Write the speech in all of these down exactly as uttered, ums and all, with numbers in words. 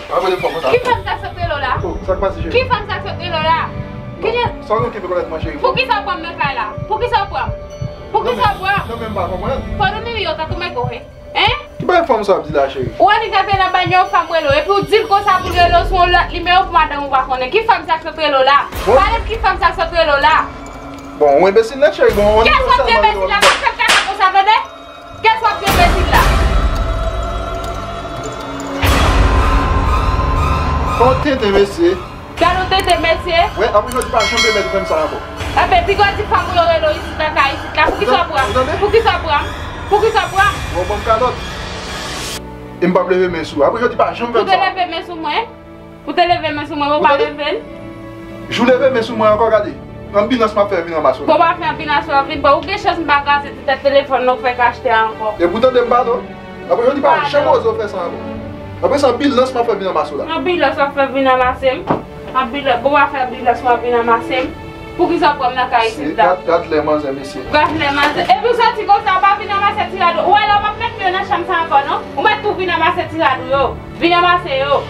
Pa rele fanm sa. Ki fanm sa k sot rele w la? Oh, sa k pase, cheri? Ki fanm sa k sot rele w la? Ki jan... Sa w gen kenbe kòlèt mwen, cheri? Poukisa w pran m nan kay la? Poukisa w pran m? Poukisa w pran m? Non, men m pa konprann. Fò w tande wi, yo tankou mèg ohe. Hein? Ki bagay fanm sa ap di la, cheri? Ou annik antre nan bany yon fanm rele w, epi w di l konsa pou l rele w sou yon lòt nimewo pou madanm ou pa konnen. Ki fanm sa k sot rele w la? Bon. Pale m ki fanm sa k sot rele w la? Bon, ou enbesil nèt, cheri. Bon, ou... Kès w ap di enbesil la? Pa fè m kaka konsa, tande? Kès w ap di enbesil la? Fò w tenten, mesye. Gade w tenten, mesye. Wè, apre jodi pa janm pèmèt ou fè m sa ankò. Enben, piga w di fanm ou yo rele w isit nan kay isit la. Poukisa w pran m? Poukisa w pran m? Poukisa w pran m? Ou ban m kalòt. E m p ap leve men sou ou. Apre jodi pa janm fè m sa. Ou te leve men sou mwen? Ou te leve men sou mwen, ou pa leve l? Jou leve men sou mwen ankò, gade. Anbilans m ap fè vin ranmase w la. Bon, pa fè anbilans w ap vin pran. Ou gen chans m pa kraze ti tèt telefòn nan ou fèk achte a ankò. Epi w tande m pale w. Apre jodi pa janm oze w fè sa ankò. Apre sa, anbilans m ap fè vin ranmase w la. Anbilans w ap fè vin ranmase m? Anbilans, bon, w ap fè anbilans w ap vin ranmase m? Poukisa w pran m nan kay isit la? Gad, gad lè manzè, mesye. Gad lè manzè. Epi w santi konsa, w pa vin ranmase ti rad ou. Ou wè la, w p ap mèt vin nan chanm sa ankò, non? Ou mèt tou vin ranmase ti rad ou yo. Vin ranmase yo.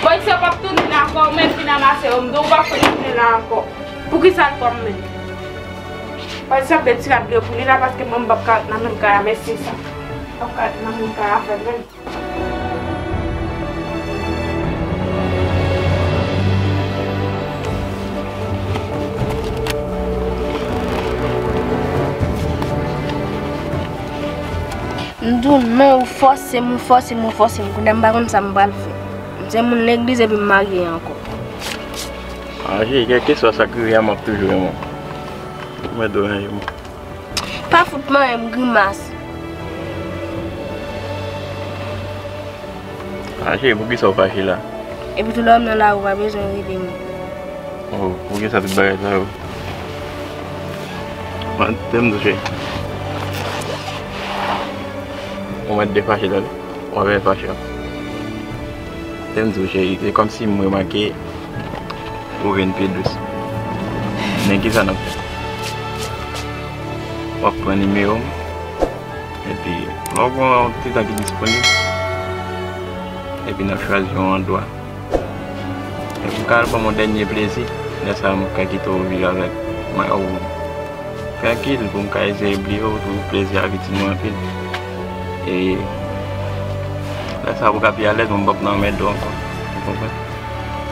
Polisye yo p ap tounen la ankò, ou menm vin ranmase yo. M di w, ou p ap tounen la ankò. Poukisa l pran m menm? Polisye ap gen ti rad li yo pou li la, paske mwen m p ap ka ret nan menm kay a, mesye sa. M p ap ka ret nan menm kay avè l menm. M di w non, ou fòse m, ou fòse m, ou fòse m. Kounye a m pa konn sa m pral fè. M se moun legliz epi m marye ankò. Anje, kèlkeswa sa k rive a, m ap toujou renmen w. Ou mèt deranje m. Pa fout manyen m grimas. Anje, poukisa w fache la? Epi tou lè w nan lari, ou pa bezwen rele m. Oh, poukisa tout bagay sa yo? Mwen, te m di w, cheri. Ou mèt defache, tande. Ou ap fache. Te m di w, cheri, se kòmsi m remake ou vin pi dous. Men kisa n ap fè? W ap pran nimewo m, epi lè w gen yon ti tan ki disponib, epi n ap chwazi yon andwa. Epi w ka al ban m yon dènye plezi, lè sa a m ka kite w viv avèk mari w. Trankil, pou m ka eseye bliye w, pou plezi a itil mwen anpil. E lè sa a pou ka pi alèz, mwen m p ap nan anmède w ankò. Ou konprann?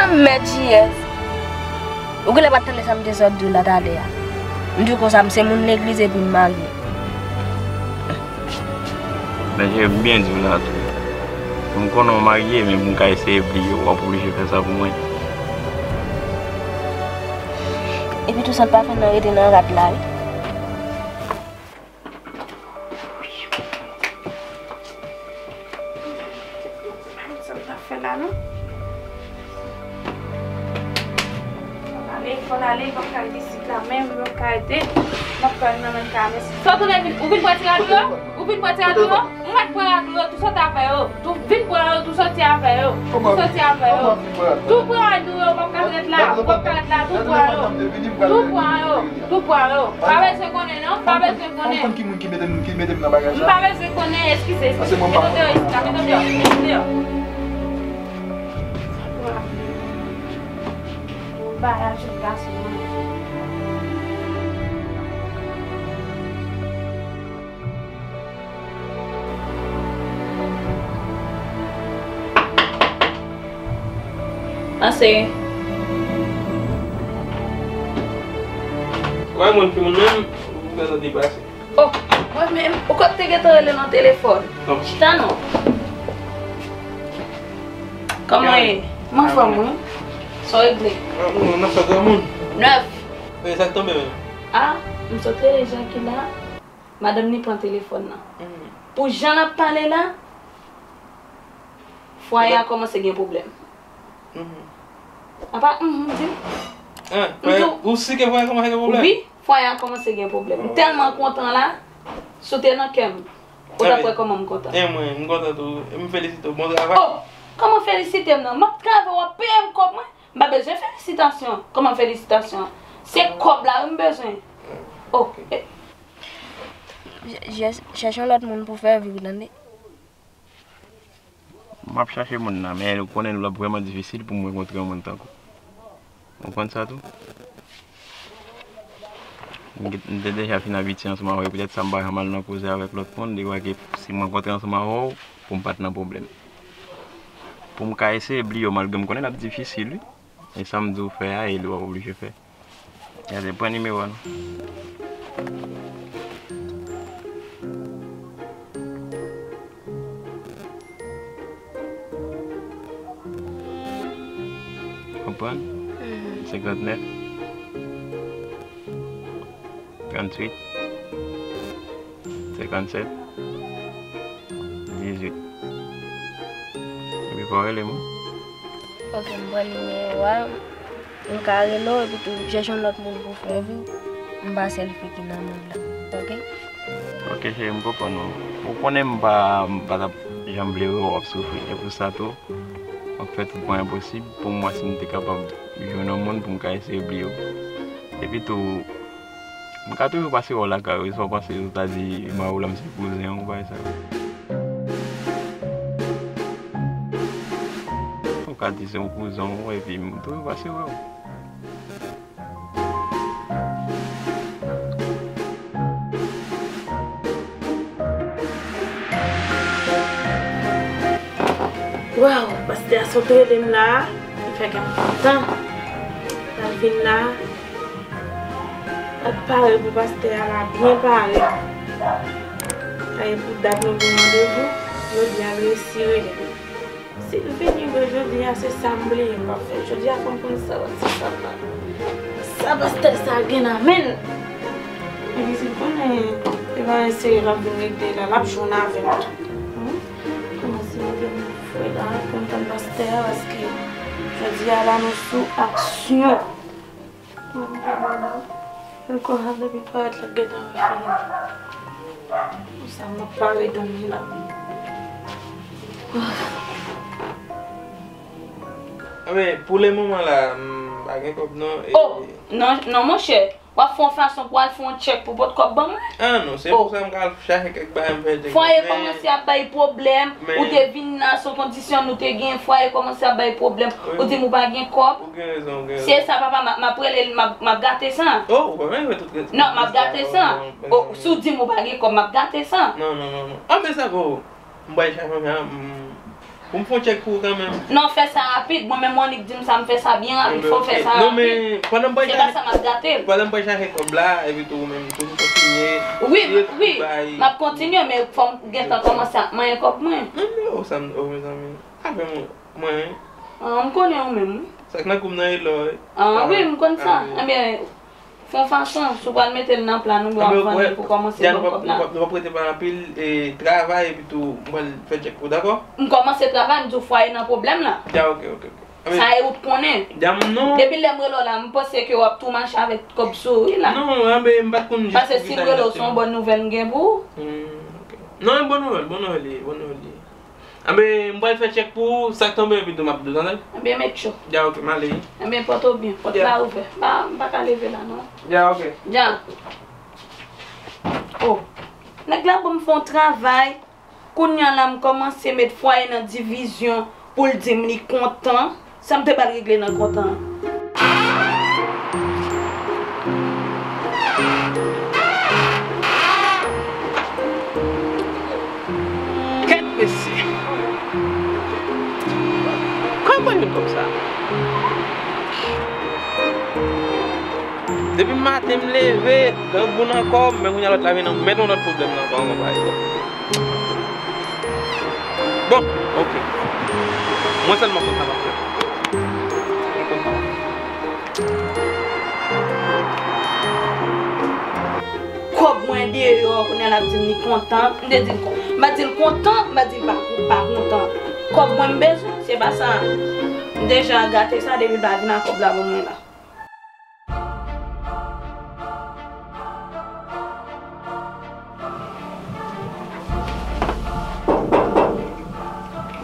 Anmède, J S. Ou genlè pa t tande sa m te sot di w la talè a. M di w konsa, m se moun legliz epi m marye. Men jan m byen di w la tou. M konnen w marye, men pou m ka eseye bliye w, w ap oblije fè sa pou mwen. Epi tou sa l pa fè nan rete nan rad la, wi. Sa m t ap fè la, non? Fò n ale, fò n ale, m p ap ka rete isit la menm, m p ap ka rete. M ap pral nan menm kay a, mèsi. Sa w tounen vin, ou vin pran ti rad ou yo? Ou vin pran ti rad ou yo? M mèt pran rad ou yo, tou soti avè yo. Tou vin pran yo, tou soti avè yo. Tou soti avè yo. Tou pran rad ou yo, m p ap ka ret la. M p ap ka ret la, tou pran yo. Tou pran yo, tou pran yo. Pa bezwen konnen non, pa bezwen konnen. Ou konn ki moun ki mete m, ki mete m nan bagay sa? M pa bezwen konnen, eskize, eskize. Mete w deyò isit la, mete w deyò, mete w deyò. Ou pa la jèn gason an. Pase. Wè moun ki moun menm, ou prezante pase. Oh, mwen menm, ou kot te gentan rele nan telefòn? Chita non. Kòman ye? Mwen anfòm wi. Sa w regle? Mwen nan fè granmoun. Nèf. E sa k tonbe menm? Ah, m sot rele Jean ki la. Madanm ni pran telefòn nan. Pou jan l ap pale la, fwaye a kòmanse gen pwoblèm. Apa, mhm, di m. Hein, fwaye, ou si ke fwaye kòmanse gen pwoblèm? Wi, fwaye a kòmanse gen pwoblèm. M tèlman kontan la, si w te nan kè m, ou t ap wè kòman m kontan. E mwen, m kontan tou. M felisite w. Bon travay. Oh, kòman felisite m nan? M ap travay, w ap peye m kòb mwen. M pa bezwen felisitasyon. Kòman felisitasyon? Se kòb la wi m bezwen. Oh, eh. J-, j-, chèche yon lòt moun pou fè vi w, tande. M M ap chache moun nan, men ou konnen l ap vrèman difisil pou m rankontre yon moun tankou w. Ou konprann sa tou? M te deja fin abitye ansanm avè w, petèt sa m pa janm al nan koze avèk lòt moun, dekwake si m rankontre ansanm avè w, pou m pa t nan pwoblèm. Pou m ka eseye bliye w, malgre m konnen l ap difisil, wi. E sa m di w fè a, e li w ap oblije fè. Gade, pran nimewo a non. Konprann? Senkantnèf, tranntuit, senkannsèt, dizuit. Epi fò w rele m wi. Ok, m pran nimewo a. M ka rele w epi tou chèche yon lòt moun pou fè vi. M pa sèl fi ki nan mond la. Ok? Ok cheri, m konprann ou. Ou konnen m pa, m pa t ap janm vle wè w ap soufri. E pou sa tou, m ap fè tout mwayen posib pou m wè si m te kapab jwenn yon moun pou m ka eseye bliye w. Epi tou, m ka toujou pase wè w lakay ou, sa w panse yo ta di Maroula m se kouzen w, bagay sa yo. Ou ka di se yon kouzen w, epi m toujou pase wè w. Waw, pastè a sot rele m la, li fè kè m kontan. L al vin la, l al pare pou pastè a la, byen pare. Sa e pou dat nou gen randevou, jodi a l resi rele m. Si l vini vre jodi a, se sa m bliye m p ap fè. Jodi a fò m konn sa, se sa m pa. Sa pastè sa gen nan men l. Epi si l konnen se pa yon seri l ap vin regle la, l ap jwenn avè m tou. Hmm? Kòmanse mete m fre la pou m tann pastè a, paske jodi a la nou sou aksyon. Mwen m pa bò non. L konn ap depi parèt la gentan refini. Konsa m ap pare dòmi la. Enben, pou le moman la, m pa gen kòb non. E... Oh, non, non, monchè. W ap fè yon fason pou w al fè yon tchèk pou w pot kòb ban mwen? Ah non, se pou sa m ka al chache kèk bagay m fè tchèk. Fwaye kòmanse ap bay pwoblèm, ou te vin nan sou kondisyon nou te gen, fwaye kòmanse ap bay pwoblèm, ou di m ou pa gen kòb. Ou gen rezon, ou gen rezon. Se sa papa, m ap, m ap rele l, m ap, m ap gate sa. Oh, ou pa menm fè tout... Non, m ap gate sa. Oh, si w di m ou pa gen kòb, m ap gate sa. Non, non, non, non. Ah, men sa vo. M pral chache, m, pou m fè yon tchèk pou ou kanmenm. Non, fè sa rapid. Mwen menm, Monique di m sa, m fè sa byen rapid. Fò w fè sa rapid. Non, men pandan m pral chache, se pa sa m ap gate l. Pandan m pral chache kòb la, epi tou ou menm, toujou kontinye. Wi, wi, m ap kontinye, men fò m gentan kòmanse ap manyen kòb mwen. Non, men, oh, sa m, oh, mezanmi. Avè mwen, mwen. Ah, m konnen ou menm, wi. Sa k nan kou m nan e lò, wi. Ah, wi, m konn sa. Enben, fè yon fason, si w pral mete l nan plan ou, w ap vann li pou kòmanse ban kòb la. Nou p ap rete pa anpil, e, travay, epi tou, m pral fè tchèk pou, dakò? M kòmanse travay, m di w fwaye nan pwoblèm la. Dja, ok, ok, ok. Sa e ou t konnen. Dja m non. Depi lè m rele w la, m panse ke w ap tou mache avèk kòb sou ou wi la. Non, anben, m pa t konn jis. Paske si m rele w, se yon bòn nouvèl m gen pou ou. Hmm, ok. Non, e bòn nouvèl, bòn nouvèl li ye, bòn nouvèl li ye. Anben, m pral fè tchèk pou ou, sa k tonbe epi tou m ap di w, tande? Anben, met cho. Dja, ok, m ale wi. Anben, pòt ou byen, pòt la ouvè. Pa, m pa ka leve la, non. Dja, ok. Dja. Oh, nèg la ban m fè yon travay. Kounye a la, m kòmanse met fwaye nan divizyon pou l di m li kontan. Sa m te ba l regle nan kontan an? Kèt mesye! Kòman jwenn kòb sa? Depi maten m leve, grangou nan kò m, men kounye a lòt la vin met yon lòt pwoblèm nan kò m, konprann? Bon, ok. Mwen sèlman konn sa m ap fè. Mwen konn sa m ap fè. Kòb mwen deyò, kounye a l ap di m li kontan. M te di l kon-, m pa di l kontan, m pa di l pa, pa kontan. Kòb mwen m bezwen, se pa sa. M deja gate sa depi l pa vin ak kòb la ban mwen la.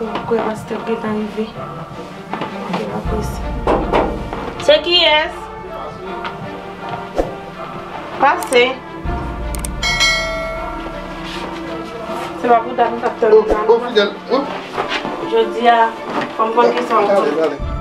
Ou kwè pastè gentan rive? Ok, m ap prese. Se kiyès? Pase. Se pa pou dat m t ap tann ou la non. Oh, Fidèl, oh. Jodi a, fò m konn kisa w ap konn.